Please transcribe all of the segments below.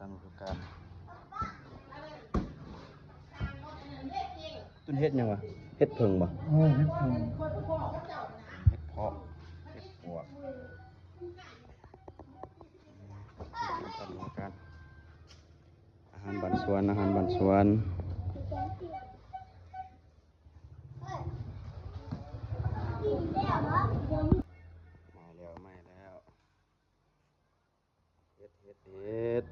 ຕາມລະດູການ. ຕົ້ນເຫັດຫຍັງວະ? ເຫັດເຜິ້ງບໍ່? ເອີ ເຫັດເຜິ້ງ ເຫັດເຜາະ ເຫັດປວກ. ຕາມລະດູການ ອາຫານບ້ານສວນ ອາຫານບ້ານສວນ. ມາແລ້ວ ມາແລ້ວ. ເຫັດ ເຫັດ ເຫັດ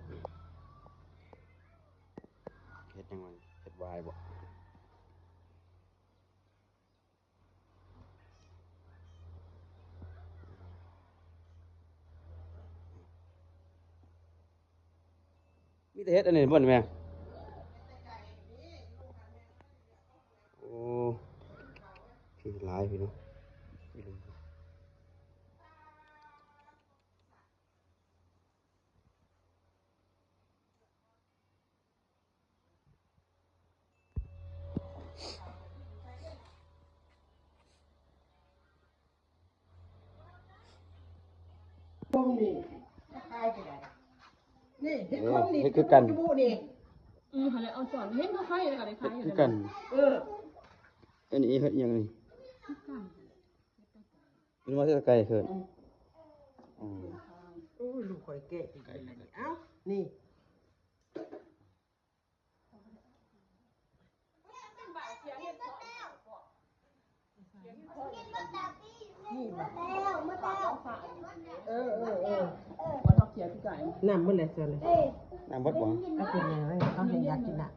ເຫັດຫຍັງວະ? ເຫັດຫວາຍບໍ່? ມີແຕ່ເຫັດອັນນີ້ບໍ່ແມ່? ໂອ້ ເຫັດຫຼາຍພີ່ນ້ອງ. ພວກນີ້ ນີ້ ເຫັດ ເອີ ຂອງນີ້ ເຫັດຄືກັນ ຢູ່ນີ້. ອືມ ຫັ້ນແຫຼະ ເອົາສອນ ເຫັນເຂົາຂາຍ ແລ້ວກໍໄດ້ຂາຍຢູ່ ເຫັດຄືກັນ. ເອີ ອັນນີ້ເຫັດຫຍັງນີ້? ຄືກັນ ເປັນວ່າເຮັດໄກ່ເກີດ. ອືມ ອືມ ໂອ້ຍ ລູກຂ້ອຍແກະອີກແລ້ວນີ້. ເອົ້າ ນີ້ ນີ້ບໍ່? ເອີ ເອີ ເອີ ນ້ຳໝົດແລ້ວຊັ້ນ. ນ້ຳເບິດບໍ່? ເອົາເປັນຫຍັງ ເຮົາແຮ່ງຢາກກິນນ້ຳ.